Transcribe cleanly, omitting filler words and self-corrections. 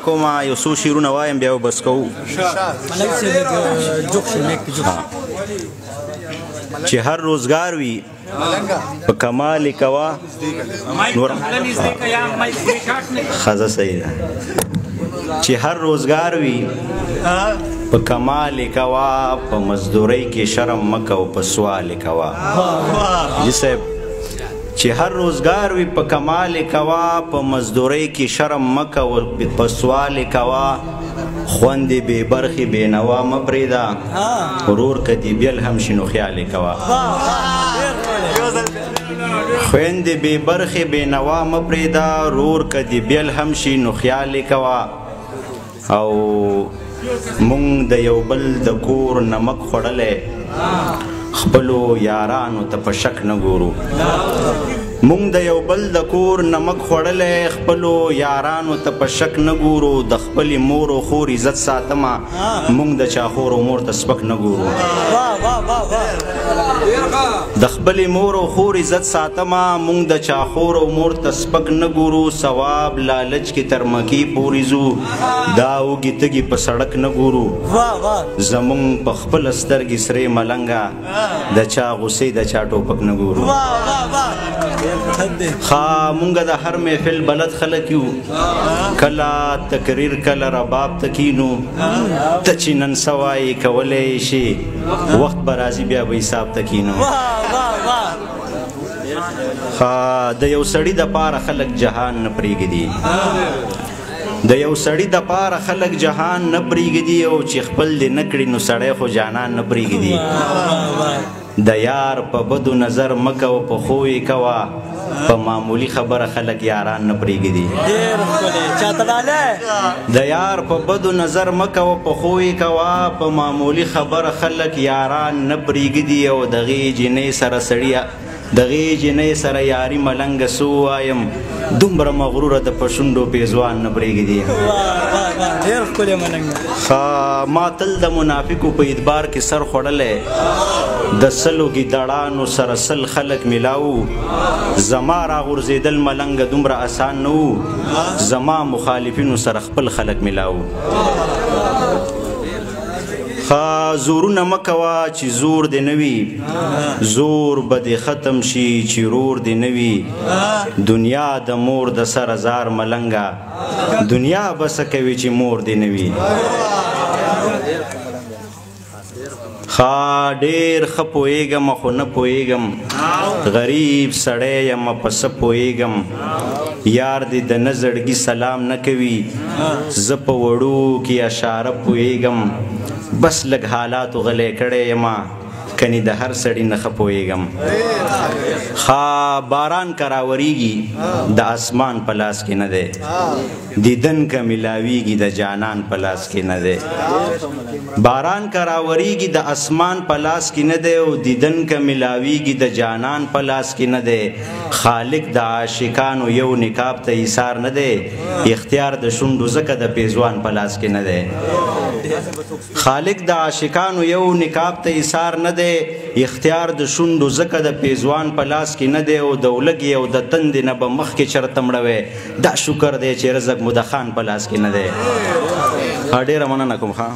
کوم یو څو شعرونه وایم بیا بس کوو. چې هر روزګار وي په کمال کوا نور خزه صحیح ده. چې هر روزګار وي په کمال کوا، په مزدورۍ کې شرم مه کوه، په سوال کوا. جی صاحب، چې هر روزګار وي په کمال کوا، په مزدورۍ کې شرم مه کوه، په سوال کوا. خوند بې برخې بې نوا مه پرېږده، ورور که دې بیل هم شي نو خیال یې کوه. خویندې بې برخې بې نوا مه پرېږده، ورور که دې بیل هم شي نو خیال یې کوه. او مونږ د یو بل د کور نمک خوړلی، خپلو یارانو ته په شک نه ګورو. مونږ د یو بل د کور نمک خوړلی، خپلو یارانو ته په شک نه ګورو. د خپلې مور او خور عزت ساتمه، مونږ د چا خور او مور ته سپک نه ګورو. د خپلې مور او خور عزت ساتمه، مونږ د چا خور او مور ته سپک نه ګورو. ثواب لالچ کې تر مکې پورې ځو، دا وږي تږي په سړک نه ګورو. زمونږ په خپله سترګې سرې ملنګه، د چا غصې د چا ټوپک نه ګورو. ښه، مونږ د هر محفل بلد خلک یو، کله تقریر کله رباب ته کینو. ته چې نن څه وایې کولی شي، وخت به راځي بیا به حساب ته کینو. ښه، د یو سړي دپاره خلک جهان نه پرېږدي، د یو سړي دپاره خلک جهان نه پرېږدي، او چې خپل دې نه کړي نو سړی خو جانان نه پرېږدي. د یار په بدو نظر مه کوه، په ښو یې کوه، په معمولي خبره خلک یاران نه پرېږدي. د یار په بدو نظر مه کوه، په ښو یې کوه، په معمولي خبره خلک یاران نه پرېږدي. او دغې جینۍ سره سړی، دغې جینۍ سره یاري ملنګه څه ووایم، دومره مغروره د په شونډو پېزوان نه پرېږدي. ښه، ما تل د منافقو په ادبار کې سر خوړلی، د سلو ګیدړانو سره 100 خلک ملاو. زما راغورځېدل ملنګه دومره اسان نه وو، زما مخالفینو سره خپل خلک ملاو. ښه، زورونه مه کوه چې زور دې نه وي، زور به دې ختم شي چې رور دې نه وي. دنیا د مور د سره زار ملنګه، دنیا به څه کوي چې مور دې نه وي. ښه، ډېر ښه پوهېږم خو نه پوهېږم، غریب سړی یم په څه پوهېږم. یار دې د نه زړګي سلام نه کوي، زه په وړو کې اشاره پوهېږم. بس لږ حالاتو غلی کړی یم، کني د هر سړي نه ښه پوهېږم. ښه، باران که راورېږي د اسمان په لاس کې نه دی، دیدن که ملاویږي د جانان په لاس کې نه دی. باران که راورېږي د اسمان په لاس کې نه دی، او دیدن که ملاویږي د جانان په لاس کې نه دی. خالق د عاشقانو یو نقاب ته ایثار نه دی، اختیار د شونډو ځکه د پیزوان په لاس کې نه دی. خالق د عاشقانو یو نقاب ته ایثار نه دی، اختیار د شونډو ځکه د پیزوان په لاس کې نه دی. او د ولږې او د تندې نه به مخکې چېرته مړوی، دا شکر دی چې رزق مو د خان په لاس کې نه دی. ډېره مننه کوم. ښه.